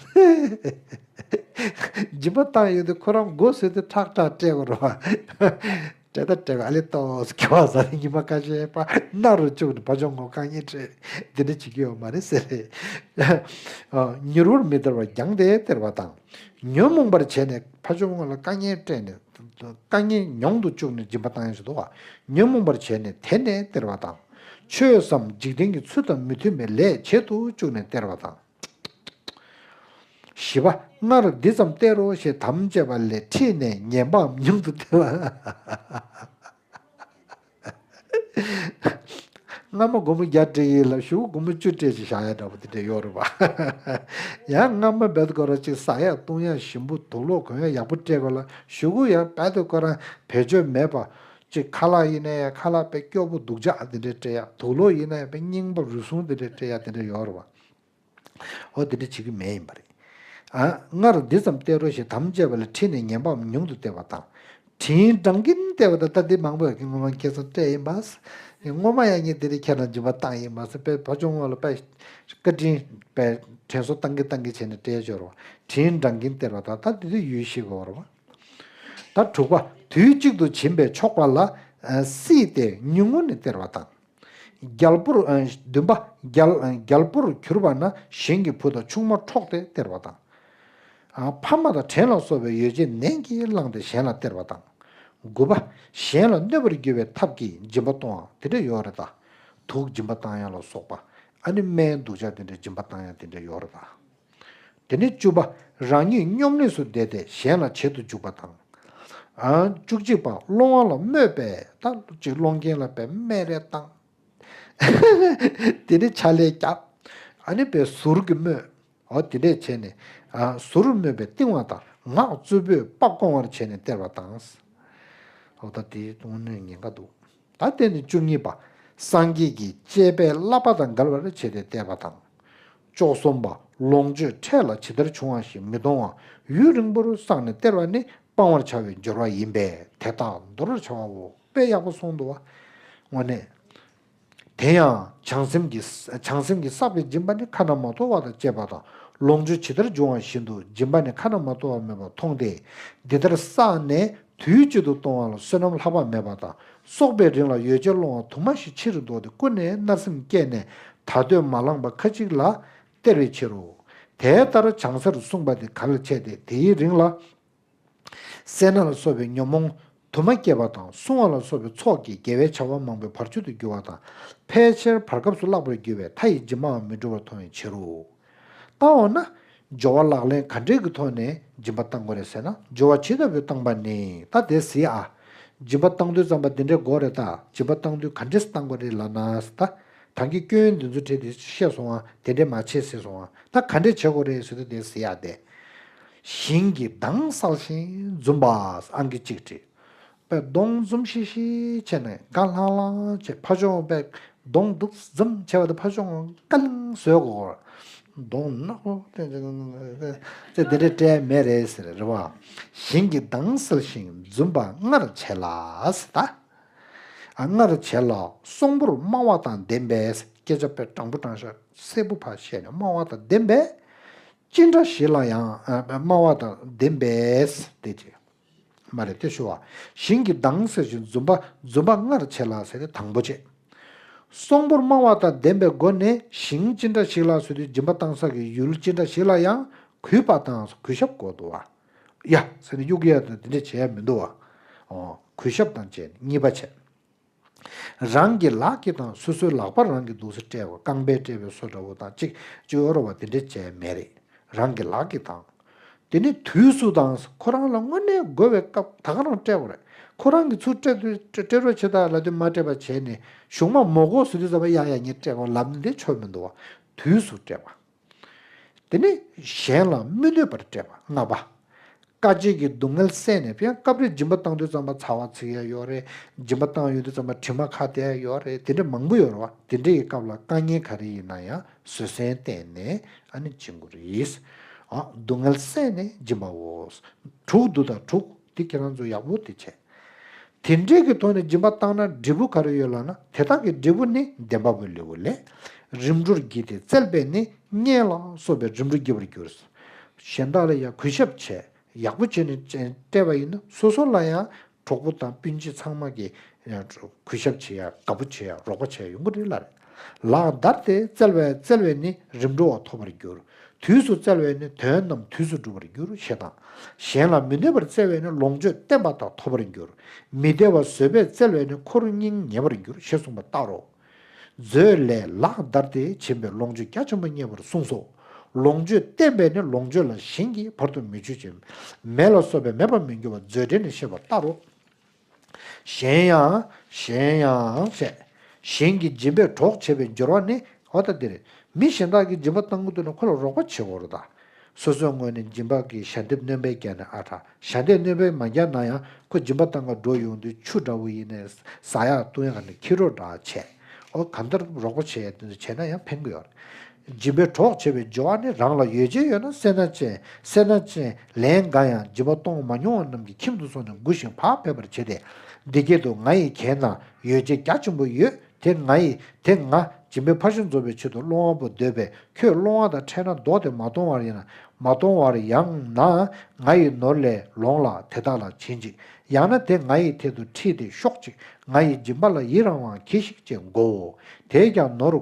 སྦྱིན་པ་བཏང་ཡོང་དུས་ཁོ་རང་མགོ་ཟུག་དུས་ཁྲག་ཁྲག་སྤྲད་དགོས་རེད་བ། སྤྲད་ད་སྤྲད་དགོས། ཨ་ལེ་ཏོག་ཙམ་ག་བ་ཟ་ནི་ཉི་མ་ཁ་ཤས་པ་སྣ་རུ་བཅུག་ནས་ཕ་ཆུང་ངོ་དཀའ་ངལ་སྤྲད། འདི་འདྲ་བྱེད་ཀྱི་ཡོད་མ་རེད་ཟེར། མྱུར་བར་མི་སྟེར་བར་ཀྱང་དེ་སྟེར་བ་དང་། ཉོན་མོངས་པར་བྱས་ནས་ཕ་ཆུང་ངོ་ལ་དཀའ་ངལ་སྤྲད་ནས། དཀའ་ངལ་མྱོང་དུ་བཅུག་ནས་སྦྱིན་པ་བཏང་ཡག་ཞིག་འདུག་ག་ཉོན་མོངས་པར་བྱས་ནས་དེ་ནས་སྟེར་བ་དང་། ཆོས་སམ་འཇིག་རྟེན་གྱི་ཚུལ་དང་མི་མཐུན་པའི་ལས་བྱེད་དུ་བཅུག་ནས་སྟེར་བ་དང་། བཞི་པ། སྔར་འདི་ཙམ་སྟེར་རོ་ཞེས་དམ་བཅས་པ་ལས་ཁྲིད་ནས་ངན་པའམ་ཉུང་དུ་སྟེར་བ། སྔ་མ་སྒོར་མོ་བརྒྱ་སྤྲད་ཡིན་ལ་གཞུག་གུ་སྒོར་མོ་བཅུ་སྤྲད་ཅིག་བཞག་ཡ་འདྲ་པོ་དེ་འདྲ་ཡོད་རེད་པ། ཡང་སྔ་མ་བེད་ཀོ་ར་ཅིག་ཟ་ཡ་བཏུང་ཡ་ཞིམ་པོ་དུག་ལོག་གོན་ཡ་ཡག་པོ་སྤྲད་དགོས་ལ་གཞུག་གུ་ཡང་བེད་ཀོ་ར་བེད་སྤྱོད་མེད་པ་ཅིག་ཁ་ལག་ཡིན་ན་ཡང་ཁ་ལག་དཔེ་སྐྱོ་པོ་སྡུག་ཅག་དེ་འདྲ་སྤྲད་ཡ། དུག་ལོག་ཡིན་ན་ཡང་དཔེ་རྙིང་པ་རུལ་སུངས་དེ་འདྲ་སྤྲད་ཡ་དེ་འདྲ་ཡོད་རེད་པ། འོ་དེ་འདྲ་བྱེད་ཀྱི་མེད་ཡིན་པ་རེད། ཨ། སྔར་འདི་ཙམ་སྟེར་རོ་ཞེས་དམ་བཅས་པ་ལས་ཁྲིད་ནས་ངན་པའམ་ཉུང་དུ་སྟེར་བ་དང་། དྲིན་དྲང་གིན་སྟེར་བ་དང་། ད་འདི་མང་པོ་ཡོད་ཀི་སྔོན་མ་ཁྱེད་ཚོ་སྤྲད་ཡིན་པ། སྔོན་མ་ཡང་ངས་འདི་རིགས་ཁྱེད་རང་སྦྱིན་པ་བཏང་ཡིན་པ་ཟེར་པའི་ཕ་ཆུང་ངོ་ལ་དཔེ་བཀའ་དྲིན་དཔེ་དྲན་གསོ་བཏང་གིན་བཏང་གིན་བྱས་ནས་སྤྲད་ཆོག་རོ། དྲིན་དྲང་གིན་སྟེར་བ་དང་། ད་འདི་དུས་ཡུལ་ཤེས་དགོས་རོ། ད་དྲུག་པ། དུས་གཅིག་ཏུ་བྱིན་པས་ཆོག་པ་ལ། ཨ། སྲིད་དེ་ཉུང་ངུ་ནས་སྟེར་བ་དང་། རྒྱལ་པོར། ཨ། བདུན་པ། རྒྱལ། རྒྱལ་པོར་གྱུར་པ་ན་གཞན་གྱི་བུ་དང་ཆུང་མ་འཕྲོག་སྟེ་སྟེར་བ་དང་། ཨ། ཕ་མ་དང་བྲན་ལ་སོགས་པའི་ཡོ་བྱད་ནན་གྱིས་བླངས་ཏེ་གཞན་ལ་སྟེར་བ་དང་། དགུ་པ། གཞན་ལ་གནོད་པར་འགྱུར་བའི་ཐབས་ཀྱིས་སྦྱིན་པ་གཏོང་བ་དེ་འདྲ་ཡོད་རེད་ད། དུག་སྦྱིན་པ་བཏང་ཡ་ལ་སོགས་པ། ཨ་ནི་སྨན་སྡུག་ཅག་དེ་འདྲ་སྦྱིན་པ་བཏང་ཡ་དེ་འདྲ་ཡོད་རེད་ད། དེ་ནས་བཅུ་པ། རང་ཉིད་སྙོམ་གནས་སུ་བསྡད་དེ་གཞན་ལ་བྱེད་དུ་འཇུག་པ་དང་། ཨ། བཅུ་གཅིག་པ། སློང་བ་ལ་སྨོད་པས། ད་ཅིག་སློང་མཁན་ལ་དཔེ་སྨད་རེ་བཏང་། དེ་ནས་ཕྱག་ལས་རྒྱབ། ཨ་ནི་དཔེ་ཟུར་གྱིས་སྨོད། འོ་དེ་འདྲས་བྱས་ནས་ཨ་ཟུར་དམོད་པས་བསྟིང་བ་དང་། ངག་རྩུབ་པོས་སྤགས་བཀོང་བར་བྱས་ནས་སྟེར་བ་དང་། འོ་ད་དེ་དངོས་གནས་ཉེན་ཁ་འདུག་ད་དེ་ནི་བཅུ་གཉིས་པ། སངས་རྒྱས་ཀྱི་བཅས་པའི་བསླབ་པ་དང་འགལ་བར་བྱས་ཏེ་སྟེར་བ་དང་། བཅུ་གསུམ་པ། ལོངས་སྤྱོད་འཕྲལ་ལ་ཇི་ལྟར་བྱུང་བ་བཞིན་མི་གཏོང་བར་ཡུན་རིང་པོར་བསགས་ནས་སྟེར་བ་ནི་སྤང་བར་བྱ་བའི་སྦྱོར་བ་ཡིན་པས་དེ་དག་འདོར་བར་བྱ་བའོ། དཔེ་ཡག་པོ་གསུངས་འདུག་བ། དངོས་གནས། དེ་ཡང་བྱང་སེམས་ཀྱི་བྱང་སེམས་ཀྱིས་བསགས་པའི་སྦྱིན་པ་ནི་ཁ་ན་མ་ཐོ་བ་དང་བཅས་པ་དང་། ལོངས་སྤྱོད་ཇི་ལྟར་འབྱུང་བ་བཞིན་དུ་སྦྱིན་པ་ནི་ཁ་ན་མ་ཐོ་བ་མེད་པར་མཐོང་སྟེ། འདི་ལྟར་བསགས་ནས་དུས་གཅིག་ཏུ་གཏོང་བ་ལ་བསོད་ནམས་ལྷག་པ་མེད་པ་དང་། གསོག་པའི་རིང་ལ་ཡོ་བྱད་སློང་བ་དུ་མ་ཞིག་ཕྱིར་ལྡོག་སྟེ་ཀུན་ནས་མནར་སེམས་སྐྱེས་ནས་ད་གདོད་མ་ལངས་པ་ཁ་ཅིག་ལ་སྟེར་བའི་ཕྱིར་རོ། དེ་ལྟར་བྱང་སར་གསུངས་པ་དེ་གལ་ཆེ་སྟེ། དེའི་རིང་ལ། སེར་སྣ་ལ་སོགས་པའི་ཉོན་མོངས་དུ་མ་སྐྱེས་པ་དང་། བསྲུང་བ་ལ་སོགས་པའི་ཚོགས་ཀྱིས་དགེ་བའི་བྱ་བ་མང་པོས་བར་ཆད་དུ་འགྱུར་བ་དང་། ཕལ་ཆེར་བར་སྐབས་སུ་བརླག་པར་འགྱུར་བས་མཐའ་ཡས་སྦྱིན་པའང་མི་འགྲུབ་པར་མཐོང་བའི་ཕྱིར་རོ། ད་འོ་ན། སྦྱོར་བ་ལག་ལེན་ག་འདྲས་ཀྱི་ཐོག་ནས་སྦྱིན་པ་བཏང་དགོས་རེད་ཟེར་ན། སྦྱོར་བ་ཇི་ལྟ་བུའི་བཏང་པ་ནི། ད་དེ་གཟིགས་ཨ། སྦྱིན་པ་བཏང་དུས་ཙམ་པ་འདི་འདྲས་དགོས་རེད་ད། སྦྱིན་པ་བཏང་དུས་ག་འདྲས་བཏང་དགོས་རེད་ལབ་ན་ད། ད་གིན་སྐྱོན་འདི་ཚོ་བྲིས་ཏེ་བཤད་སོང་ཨ། དེ་འདྲས་མ་བྱེད་ཟེར་སོང་ཨ། ད་ག་འདྲས་བྱེད་དགོས་རེད་ཟེར་དུས་དེ་གཟིགས་ཨ་དེ། ཞིང་གི་མདངས་གསལ་ཞིང་འཛུམ་པ། ཨང་ཀི་གཅིག་བྲིས། པའི་གདོང་འཛུམ་ཤིག་ཤིག་བྱས་ནས་དགའ་ལྷང་ལྷང་བྱས། ཕར་ཕྱོགས་པའི་གདོང་འདུག་འཛུམ་བྱས་པ་དེ་ཕར་ཕྱོགས་ཀ་ལིང་བཟོས་གོ། གདོང་ནག་པོ་དེ་དེ་འདྲས་སྤྲད་མེད་རེད་ཟེར་རེད་བ། ཞིང་གི་མདངས་གསལ་ཞིང་འཛུམ་པ་སྔར་བྱས་ལ་ཟེར་ད། ཨ་སྔར་བྱས་ལ་གསོང་པོར་སྨྲ་བ་དང་ལྡན་པས། སྐད་ཆ་དཔེ་དྲང་པོ་དྲང་བཞག་གསལ་པོ་ཕར་བཤད་ནས་སྨྲ་བ་དང་ལྡན་པས། ཅི་འདྲ་ཞིག་ལ་ཡང་ཨ་སྨྲ་བ་དང་ལྡན་པས་དེ་ཅི། མ་རེད་དེ་ཞུ་བ། ཞིང་གི་མདངས་གསལ་ཞིང་འཛུམ་པ་འཛུམ་པ་སྔར་བྱས་ལ་ཟེར་ཏེ་དང་པོ་བྱས། གསོང་པོར་སྨྲ་བ་དང་ལྡན་པའི་སྒོ་ནས་ཞིང་ཅི་འདྲ་ཞིག་ལ་ཟེར་དུས་སྦྱིན་པ་བཏང་ས་གི་ཡུལ་ཅི་འདྲ་ཞིག་ལ་ཡང་གུས་པ་དང་གུས་ཞབས་དགོས་འདུག་བ། ཡ་ཟེར་ནས་གཡུག་ཡ་དང་དེ་འདྲ་བྱས་ཡ་མི་འདུག་བ། ཨོ་གུས་ཞབས་དང་བཅས་ནས་གཉིས་པ་བྱས། རང་གི་ལག་གིས་དང་། སོ་སོའི་ལག་པ་རང་གིས་འདུག་སེ་སྤྲད་པ། རྐང་པས་སྤྲད་པའི་བཟོ་འདྲ་བོ་དང་གཅིག་གཅིག་ཡོད་རེད་བ། དེ་འདྲས་བྱས་མེད་རེད། རང་གི་ལག་གིས་དང་། དེ་ནི་དུས་སུ་དང་། ཁོ་རང་ལ་དངོས་གནས་དགོས་པའི་སྐབས་ད་ག་རང་སྤྲད་པ་རེད། ཁོ་རང་གིས་ཚུར་སྤྲད་དུས་སྤྲད་རོགས་བྱེད་དང་ལབ་དུས་མ་སྤྲད་པ་བྱས་ནས་གཞུག་མ་མོ་གོ་ཟེར་དུས་ཙམ་པ་ཡ་ཡ་ངས་སྤྲད་དགོས་ལབ་འདི་ཆོ་མི་འདུག་བ། དུས་སུ་སྤྲད་པ། དེ་ནི་གཞན་ལ་མི་གནོད་པར་སྤྲད་པ་ལྔ་པ། དཀའ་སྤྱད་ཀྱི་སྡུག་བསྔལ་བསལ་ནས། ཕན་སྐབས་རེ་སྦྱིན་པ་བཏང་དུས་ཙམ་པ་ཚ་བ་ཚིག་ཡ་ཡོད་རེད། སྦྱིན་པ་བཏང་ཡོང་དུས་ཙམ་པ་དྲི་མ་ཁ་བསྡད་ཡ་ཡོད་རེད། དེ་འདྲ་མང་པོ་ཡོད་རེད་བ། དེ་འདྲ་ཡི་སྐབས་ལ་དཀའ་ངལ་ག་རེ་ཡིན་ན་ཡང་བཟོད་བསྲན་བསྟེན་ནས་ཨ་ནི་སྦྱིན་དགོས་རེད། ཨ་སྡུག་བསྔལ་བསལ་ནས་སྦྱིན་པའོ། དྲུག་འདུག་ད་དྲུག་དེ་ཁྱེད་རང་ཚོ་ཡག་པོ་དེ་བྱས། དེ་འདྲའི་གི་ཐོག་ནས་སྦྱིན་པ་བཏང་ན་འབྲས་བུ་ག་རེ་ཡོད་ལབ་ན། དེ་དག་གི་འབྲས་བུ་ནི་བདེན་པ་པོ་ལེའུ་ལས། རིམ་གྲོར་བགྱིས་ཏེ་བཙལ་བས་ནི་རྙེད་ལ་སོགས་པའི་རིམ་གྲོ་བགྱིད་པར་འགྱུར། གཞན་དག་ལ་ཡང་གུས་ཞབས་བྱས་ཡག་པོ་བྱས་ནས་སྤྲད་པ་ཡིན་ན་སོ་སོ་ལ་ཡང་གྲོགས་པོ་དང་སྤུན་མཆེད་ཚང་མ་གིས་ཡང་གུས་ཞབས་བྱེད་ཡ་དགའ་པོ་བྱེད་ཡ་རོགས་པ་བྱེད་ཡ་ཡོང་གི་རེད་ལབ་རེད། ལག་བརྡར་ཏེ་བཙལ་བས་བཙལ་བས་ནི་རིམ་གྲོ་བ་ཐོབ་པར་འགྱུར། དུས་སུ་བཙལ་བས་ནི་དོན་རྣམས་དུས་སུ་འགྲུབ་པར་འགྱུར་ཞེས་དང་། གཞན་ལ་མི་གནོད་པར་བཙལ་བས་ནི་ལོངས་སྤྱོད་བརྟན་པ་དག་ཐོབ་པར་འགྱུར། མི་བདེ་བ་བཟོད་པས་བཙལ་བས་ནི་འཁོར་སྙིང་ཉེ་བར་འགྱུར་ཞེས་གསུངས་པ་ལྟར་རོ། མཛོད་ལས་ལག་བརྡར་ཏེ་བྱིན་པས་ལོངས་སྤྱོད་རྒྱ་ཆེན་པོ་རྙེད་པར་གསུངས་སོ། ལོངས་སྤྱོད་བརྟན་པས་ནི་ལོངས་སྤྱོད་ལ་གཞན་གྱིས་བར་དུ་མི་གཅོད་ཅིང་། མེ་ལ་སོགས་པས་མེད་པར་མི་འགྱུར་བ་མཛོད་འགྲེལ་ནས་བཤད་པ་ལྟར་རོ། གཞན་ཡང་གཞན་ཡང་བྱས། གཞན་གྱི་སྦྱིན་པས་གྲོགས་བྱས་པའི་སྦྱོར་བ་ནི་འོ་ད་འདིར། མི་གཞན་དག་གིས་སྦྱིན་པ་བཏང་གི་འདུག་ན་ཁོ་ལ་རོགས་པ་བྱེད་དགོས་རེད་ད། སོ་སོའི་ངོས་ནས་སྦྱིན་པ་གི་ཞལ་འདེབས་སྣོན་པ་བརྒྱབ་ན་ཨ་དྲག་ཞལ་འདེབས་སྣོན་པ་མ་བརྒྱབ་ན་ཡང་ཁོ་སྦྱིན་པ་བཏང་ག་འགྲོ་ཡོང་དུས་ཆུ་འདྲ་བོ་ཡིན་ནའི་ཟ་ཡག་བཏུང་ཡག་ནི་ཁྱི་རོ་འདྲ་བྱས། འོ་གང་ལྟར་རོགས་པ་བྱེད་ཡ་དེ་ཚོ་བྱས་ན་ཡང་ཕན་གི་ཡོད་རེད། སྦྱིན་པས་གྲོགས་བྱས་པའི་སྦྱོར་བ་ནི་རང་ལ་ཡོ་བྱད་ཡོད་ན་སེར་སྣ་ཅན་སེར་སྣ་ཅན་ལན་འགའ་ཡང་སྦྱིན་པ་གཏོང་མ་མྱོང་བ་རྣམས་ཀྱི་ཁྱིམ་དུ་སོང་ནས་མགུ་ཞིང་བག་ཕེབས་པར་བྱེད་དེ། འདི་སྐད་དུ་ང་ཡི་གྱད་ན་ཡོ་བྱད་རྒྱ་ཆེན་པོ་ཡོད། དེ་ང་ཡི་དེ་ང་སྦྱིན་པའི་ཕར་ཕྱིན་རྫོགས་པའི་ཆེད་དུ་སློང་བ་པོ་འདོད་པས་ཁྱོད་སློང་བ་དང་ཕྲད་ན་བདོག་སྟེ་མ་གཏོང་བར་ཡང་མ་གཏོང་བར་ཡང་ན་ང་ཡི་ནོར་ལས་ལོངས་ལ་དེ་དག་ལ་བྱིན་ཅིག་ཡང་ན་དེ་ང་ཡི་ཐད་དུ་ཁྲིད་དེ་ཤོག་ཅིག་ང་ཡི་སྦྱིན་པ་ལ་ཡི་རང་བའང་གྱིས་ཤིག་ཅེས་བསྒོའོ། དེས་ཀྱང་ནོར་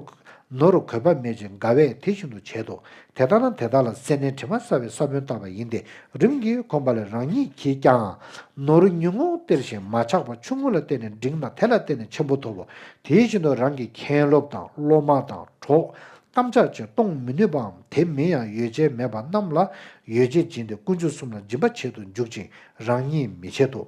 ནོར་གུས་པ་མེད་ཅིང་དགའ་བས་དེ་བཞིན་དུ་བྱེད་དོ། དེ་ལྟར་ན་དེ་དག་ལ་སེར་སྣའི་དྲི་མ་བསལ་བའི་ས་བོན་བཏབ་པ་ཡིན་ཏེ། རིམ་གྱིས་གོམས་པ་ལས་རང་ཉིད་ཀྱིས་ཀྱང་ནོར་ཉུང་ངུ་སྟེར་ཞིང་མ་ཆག་པར་ཆུང་ངུ་ལ་བརྟེན་ནས་འབྲིང་ན་དེ་ལ་བརྟེན་ནས་ཆེན་པོ་ཐོབ་བོ། དེ་བཞིན་དུ་རང་གི་མཁན་སློབ་དང་སློབ་མ་དང་གྲོགས་དམ་བཅའ་ཅན་གཏོང་མི་ནུས་པའམ་དེ་མིན་ཡང་ཡོ་བྱད་མེད་པ་རྣམས་ལ་ཡོ་བྱད་སྦྱིན་ཏེ་དཀོན་མཆོག་གསུམ་ལ་སྦྱིན་པ་བྱེད་དུ་འཇུག་ཅིང་རང་ཉིད་མི་བྱེད་དོ།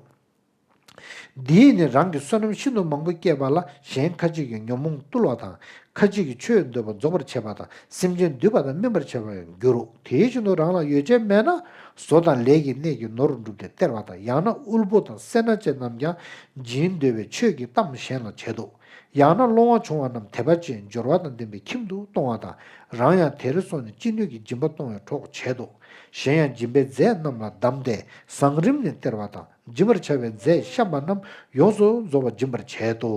འདིས་ནི་རང་གི་བསོད་ནམས་ཤིན་ཏུ་མང་པོ་བསྐྱེད་པ་ལ་གཞན་ཁ་ཅིག་གི་ཉོན་མོངས་བཏུལ་བ་དང་། ཁ་ཅིག་གི་ཆོས་འདོད་པ་རྫོགས་པར་བྱེད་པ་དང་། སེམས་ཅན་འདུལ་བ་དང་སྨིན་པར་བྱེད་པར་འགྱུར་རོ། དེ་བཞིན་དུ་རང་ལ་ཡོ་བྱད་མེད་ན་བཟོ་དང་ལས་ཀྱི་གནས་ཀྱི་ནོར་བསྒྲུབས་ཏེ་སྟེར་བ་དང་། ཡང་ན་དབུལ་པོ་དང་སེར་སྣ་ཅན་རྣམས་ཀྱང་སྦྱིན་འདོད་པའི་ཆོས་ཀྱི་གཏམ་གཞན་ལ་བྱེད་དོ། ཡང་ན་སློང་བ་བྱུང་བ་རྣམས་དད་པ་ཅན་འབྱོར་བ་དང་ལྡན་པའི་ཁྱིམ་དུ་གཏོང་བ་དང་། རང་ཡང་དེར་སོང་ནས་ཅི་ནུས་ཀྱིས་སྦྱིན་པ་གཏོང་བའི་གྲོགས་བྱེད་དོ། གཞན་ཡང་སྦྱིན་པའི་རྫས་རྣམས་ལ་བསྡམས་ཏེ་ཟངས་རིམས་ནས་སྟེར་བ་དང་། སྦྱིན་པར་བྱ་བའི་རྫས་བཤམས་པ་རྣམས་ཡོངས་སུ་རྫོགས་པར་སྦྱིན་པར་བྱེད་དོ།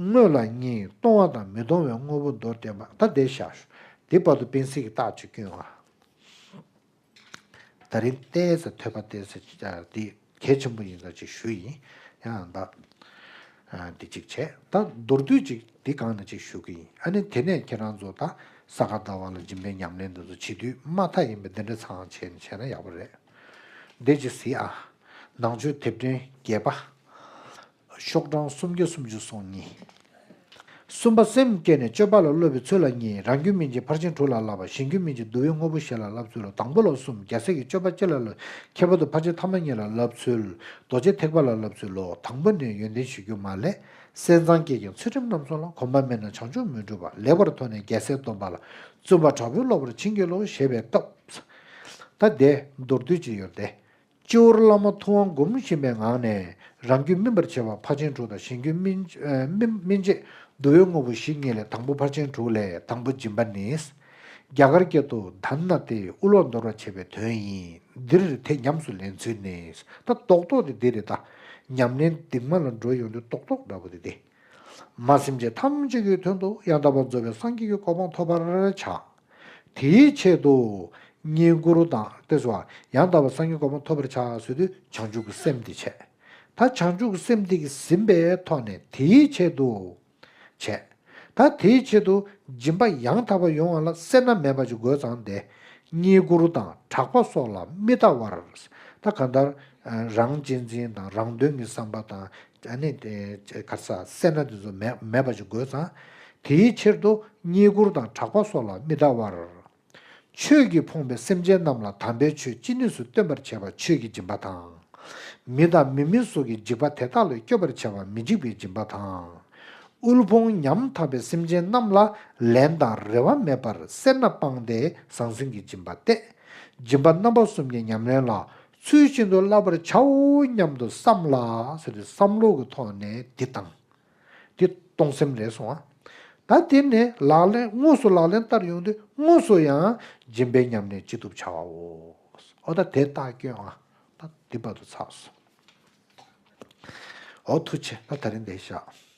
དངོས་ལ་གཉིས། གཏོང་བ་དང་མི་གཏོང་བའི་དངོས་པོ་མདོར་བསྟན་པ། ད་འདི་བཞག་དེ་བར་དུ་པེན་སི་གི་རྟགས་ཅིག་བསྐྱོན་ཨ། ད་རིང་ཏོག་ཙམ་ཐོས་པ་ཏོག་ཙམ་འདི་གལ་ཆེན་པོ་ཡིན་ཙང་ཅིག་ཞུ་ཡིན། ཡང་ད་འདི་གཅིག་བྱས། ད་མདོར་བསྡུས་ཅིག་འདི་སྒང་ནས་ཅིག་ཞུ་གི་ཡིན། ཨ་ནི་དེ་ནས་ཁྱེད་རང་ཚོ་ད་ས་ག་ཟླ་བ་ལ་སྦྱིན་པའི་ཉམས་ལེན་འདི་ཚོ་བྱེད་དུས་མ་མཐའ་ཡིན་པའི་འདི་འདྲ་ཚང་བྱས་ནས་བྱས་ན་ཡག་པོ་རེད། འདི་ཅིག་གཟིགས་ཨ། ནང་ཆོས་དེབ་ཕྲེང་བརྒྱད་པ། ཤོག་གྲངས་སུམ་བརྒྱ་སུམ་ཅུ་སོ་གཉིས། གསུམ་པ། སེམས་བསྐྱེད་ནས་སྤྱོད་པ་ལ་སློབ་པའི་ཚུལ་ལ་གཉིས། རང་རྒྱུད་སྨིན་བྱེད་ཕར་ཕྱིན་དྲུག་ལ་བསླབ་པ། གཞན་རྒྱུད་སྨིན་བྱེད་བསྡུ་བའི་དངོས་པོ་བཞི་ལ་བསླབ་ཚུལ་ལོ། དང་པོ་ལ་གསུམ། རྒྱལ་སྲས་ཀྱི་སྤྱོད་པ་སྤྱི་ལ་བསླབ། ཁྱད་པར་དུ་ཕར་ཕྱིན་ཐ་མ་གཉིས་ལ་བསླབ་ཚུལ། རྡོ་རྗེ་ཐེག་པ་ལ་བསླབ་ཚུལ་ལོ། དང་པོ་ནི་ཡོན་ཏན་གཞིར་གྱུར་མ་ལས། སེམས་ཙམ་སྐྱེས་ཀྱང་ཚུལ་ཁྲིམས་རྣམ་གསུམ་ལ། གོམས་པ་མེད་ན་བྱང་ཆུབ་མི་འགྲུབ་པ། ལེགས་པར་མཐོང་ནས་རྒྱལ་སྲས་སྟོན་པ་ལ། བཙུན་པ་དྲག་པོའི་སློབ་པར་བྱིན་གྱིས་རློབས་ཞེས་པའི་སྐབས། ད་དེ་མདོར་བསྡུས་ཅིག་ཡོད་དེ། སྤྱི་བོར་བླ་མ་ཐུབ་དབང་སྒོམ་བཞིན་པའི་ངང་ནས་རང་རྒྱུད་སྨིན་པར་བྱེད་པ་ཕར་ཕྱིན་དྲུག་དང་། གཞན་རྒྱུད་སྨིན་ཨ་སྨིན་སྨིན་བྱེད་བསྡུ་བའི་དངོས་པོ་བཞི་གཉིས་ལས། དང་པོ་ཕར་ཕྱིན་དྲུག་ལས། དང་པོ་སྦྱིན་པ་ནི། རྒྱ་གར་སྐད་དུ་དཱ་ན་སྟེ་དབུལ་བ་འདོར་བར་བྱེད་པའི་དོན་ཡིན། འདིར་དེ་ཉམས་སུ་ལེན་ཚུལ་ནི། ད་རྡོག་རྡོག་དེ་འདི་རེད་ད། ཉམས་ལེན་གདིང་མ་ལ་འགྲོ་ཡོང་དུས་རྡོག་རྡོག་འདྲ་པོ་དེ་དེ། མ་སེམས་ཅན་ཐམས་ཅད་ཀྱི་དོན་དུ་ཡང་དག་པར་རྫོགས་པའི་སངས་རྒྱས་ཀྱི་གོ་འཕང་ཐོབ་པར་བྱ། དེའི་ཆེད་དུ་བསྙེན་བཀུར་དང་། དེ་སོགས་ཡང་དག་པར་སངས་རྒྱས་གོ་འཕང་ཐོབ་པར་བྱ་ཟེར་དུས་བྱང་ཆུབ་ཀྱི་སེམས་དེ་བྱས། ད་བྱང་ཆུབ་ཀྱི་སེམས་དེ་གིས་ཟིན་པའི་ཐོག་ནས་དེའི་ཆེད་དུ་བྱས། ད་དེའི་ཆེད་དུ་སྦྱིན་པ་ཡང་དག་པ་ཡོང་བ་ལ་སེར་སྣ་མེད་པ་ཅིག་དགོས་ཙང་། དེ་བསྙེན་བཀུར་དང་གྲགས་པ་སོགས་ལ་མི་ལྟ་བར། ད་གང་ལྟར་རང་གཅེས་འཛིན་དང་རང་དོན་གྱི་བསམ་པ་དང་། ཨ་ནི་དེ་ག་ས་སེར་སྣ་དེ་ཚོ་མེད་མེད་པ་ཅིག་དགོས་ཙང་། དེའི་ཕྱིར་དུ་བསྙེན་བཀུར་དང་གྲགས་པ་སོགས་ལ་མི་ལྟ་བར། ཆོས་ཀྱིས་ཕོངས་པའི་སེམས་ཅན་རྣམས་ལ་དམ་པའི་ཆོས་ཅི་ནུས་སུ་སྟོན་པར་བྱེད་པ་ཆོས་ཀྱི་སྦྱིན་པ་དང་། མི་དང་མི་མིན་སོགས་ཀྱི་འཇིགས་པ་དེ་དག་ལས་སྐྱོབ་པར་བྱ་བ་མི་འཇིགས་པའི་སྦྱིན་པ་དང་། དབུལ་ཕོངས་ཉམ་ཐག་པའི་སེམས་ཅན་རྣམས་ལ་ལན་དང་རེ་བ་མེད་པར་སེར་སྣ་སྤངས་ཏེ་ཟང་ཟིང་གི་སྦྱིན་པ་སྟེ། སྦྱིན་པ་རྣམ་པ་གསུམ་གྱི་ཉམས་ལེན་ལ་ཚུལ་བཞིན་དུ་བསླབ་པར་བྱའོ་སྙམ་དུ་བསམ་ལ་ཟེར་ཏེ་བསམ་བློ་གི་ཐོག་ནས་འདི་བཏང་། འདི་གཏོང་སེམས་རེད་སོང་ཨ། ད་དེ་ནས་ལག་ལེན་དངོས་སུ་ལག་ལེན་བསྟར་ཡོང་དུས་དངོས་སུ་ཡང་སྦྱིན་པའི་ཉམས་ལེན་ཅི་ཐུབ་བྱའོ། ཨོ་ད་དེ་རྟགས་སྐྱོན་ཨ། ད་འདི་བར་དུ་ཚར་སོང་། ཨོ་ཐུགས་རྗེ་ཆེ། ད་ད་རིང་འདིར་བཞག